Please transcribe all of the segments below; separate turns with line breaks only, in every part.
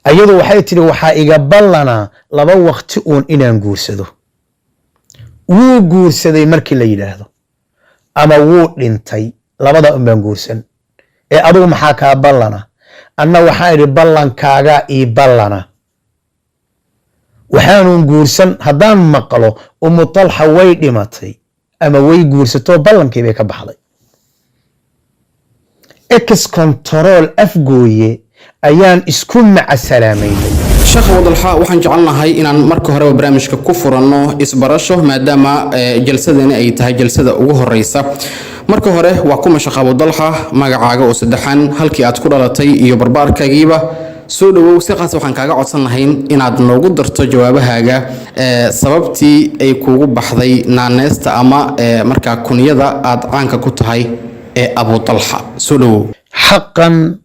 Ayadu waxay tidhi, waxaa iga ballanaa laba waqti uun inaan guursado. Wuu guursaday markii la yidhaahdo ama wuu dhintay, labada un baan guursan. Ee adigu maxaa kaa ballana? Anna waxaan idhi, ballankaagaa ii ballana. Waxaanuun guursan haddaan maqlo Umu Talxa way dhimatay ama way guursatoo ballankii bay ka baxday. Ex control Afgooye ayaan isku macasalaameynay.
Sheekh Abudalxa, waxaan jecelnahay inaan marka horeba barnaamijka ku furanno isbarasho, maadaama jalsadani ay tahay jalsada ugu horeysa. Marka hore, waa kuma Sheekh Abudalxa? Magacaaga oo saddexan, halkii aad ku dhalatay iyo barbaarkaagiiba. Soo dhawow. Si khaas waxaan kaaga codsan lahayn inaad noogu darto jawaabahaaga sababtii ay kuugu baxday naaneesta ama markaa kunyada aad caanka ku tahay ee Abudalxa. Soo dhawow.
Xaqan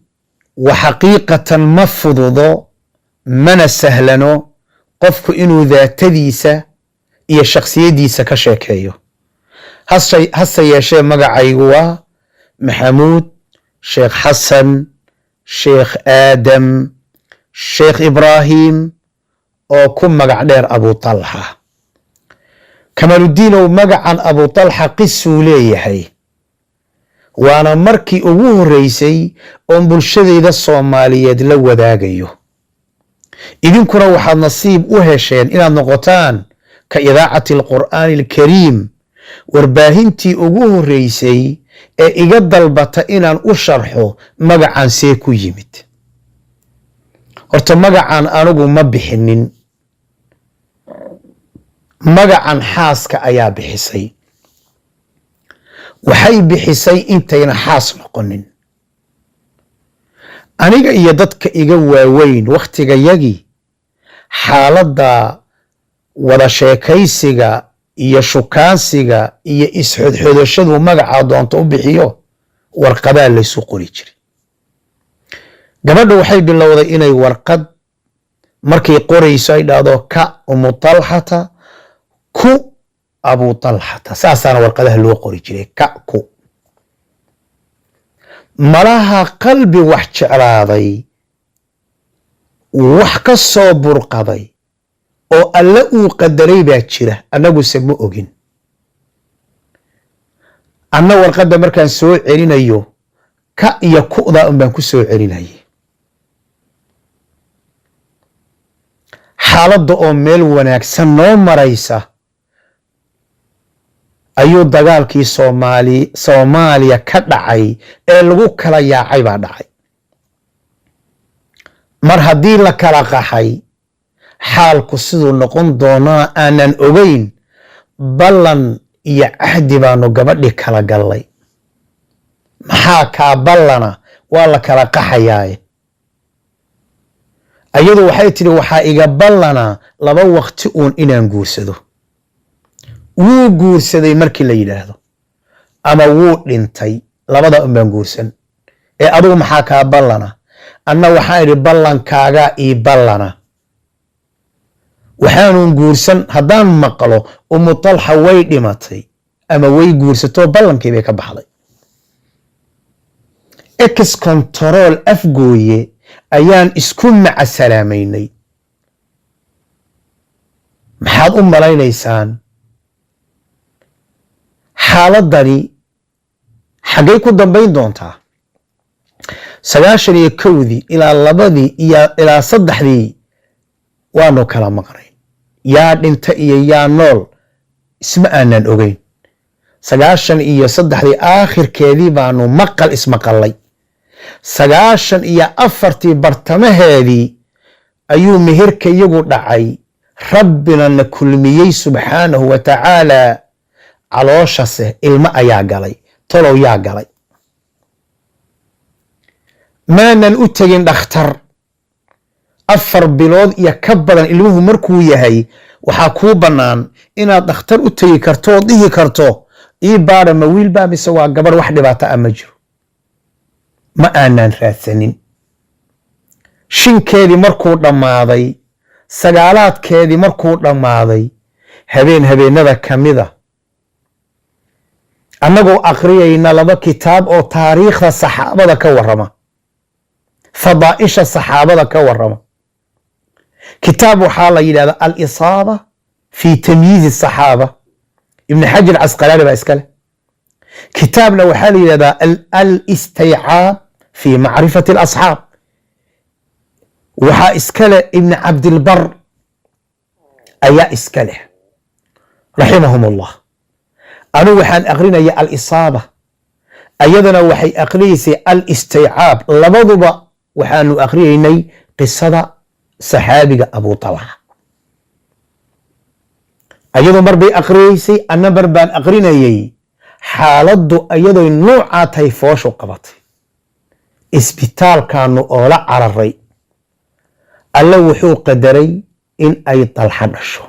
wa xaqiiqatan, ma fududo mana sahlano qofku inuu daatadiisa iyo shakhsiyaddiisa ka sheekeeyo. Hase yeeshee, magacaygu waa Maxamuud Sheekh Xasan Sheekh Aadam Sheekh Ibraahim, oo ku magac dheer Abu Talxa. Kamaaludiinow, magacan Abu Talxa qisuu leeyahay, waana markii ugu horreysay oon bulshadayda Soomaaliyeed la wadaagayo. Idinkuna waxaad nasiib u hesheen inaad noqotaan ka Idaacati Alqur'aani Alkariim, warbaahintii ugu horreysay ee iga dalbata inaan u sharxo magacan see ku yimid. Horta magacan anigu ma bixinin, magacan xaaska ayaa bixisay. Waxay bixisay intayna xaas noqonin. Aniga iyo dadka iga waaweyn wakhtigayagii, xaaladda wada sheekaysiga iyo shukaansiga iyo isxodxodashadu, magacaa doonto u bixiyo, warqadaa laysu qori jiray. Gabadha waxay bilowday inay warqad markay qorayso ay dhahdo ka Umu Talxata ku Abu Talxata. Saasaana warqadaha loo qori jiray, ka ku. Malaha qalbi wax jeclaaday, wax ka soo burqaday oo Alle uu qadaray baa jira, annaguse ma ogin. Anna warqadda markaan soo celinayo, ka iyo ku'daa un baan ku soo celinayay. Xaaladda oo meel wanaagsan noo maraysa ayuu dagaalkii Soomaaliya ka dhacay ee lagu kala yaacay baa dhacay. Mar haddii la kala qaxay, xaalku siduu noqon doonaa aanan ogeyn. Ballan iyo cahdi baanu gabadhi kala gallay. Maxaa kaa ballana? Waa la kala qaxayaaye. Ayadu waxay tidhi, waxaa iga ballanaa laba waqti uun inaan guursado. Wuu guursaday markii la yidhaahdo ama wuu dhintay, labada un baan guursan. Ee adigu maxaa kaa ballana? Anna waxaan idhi, ballankaagaa ii ballana. Waxaanuun guursan haddaan maqlo Umu Talxa way dhimatay ama way guursatoo ballankii bay ka baxday. Ex control Afgooye ayaan isku macasalaameynay. Maxaad u malaynaysaan? Xaaladdani xaggay ku dambayn doontaa? 91-dii ilaa 2-dii iyo ilaa 3-dii waanu kala maqnayn. Yaa dhinta iyo yaa nool isma aanan ogeyn. 93-dii aakhirkeedii baanu maqal ismaqallay. 94-tii bartamaheedii ayuu meherka iyagu dhacay. Rabbina na kulmiyey subxaanahu wa tacaala. Calooshase ilmo ayaa galay. Tolow yaa galay? Maanan u tegin dhakhtar. 4 bilood iyo ka badan ilmuhu markuu yahay, waxaa kuu bannaan inaad dhakhtar u tegi karto ood dhihi karto, "Ii baadha, ma wiil baa mise waa gabadh?" Wax dhibaato ah ma jiro. Ma aanan raadsanin. Shinkeedii markuu dhammaaday, sagaalaadkeedii markuu dhammaaday, habeen habeenada ka mida, annagoo aqriyayna laba kitaab oo taariikhda saxaabada ka warrama, fadaa'isha saxaabada ka warrama. Kitaab waxaa la yidhahdaa Alisaaba fi Tamyiizi Asaxaaba, Ibn Xajar Casqalaani baa iskale. Kitaabna waxaa la yidhahdaa Alistaycaab fi Macrifati Alasxaab, waxaa iskale Ibn Cabdilbar ayaa iska leh, raximahum Allah. Anugu waxaan aqrinaya Alisaaba, ayadana waxay aqriyeysay Alistaycaab. Labaduba waxaanu aqriyeynay qisada saxaabiga Abu Talxa. Ayadoo mar bay aqriyeysay, anna mar baan aqrinayey. Xaaladdu iyadoy nuucaa tahay, fooshu qabatay, isbitaalkaanu oola cararay. Alle wuxuu qadaray in ay Talxa dhasho.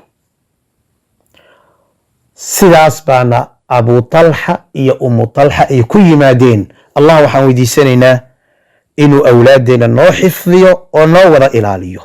Sidaas baana Abu Talxa iyo Umu Talxa ay ku yimaadeen. Allah waxaan weydiisanaynaa inuu awlaaddeena noo xifdiyo oo noo wada ilaaliyo.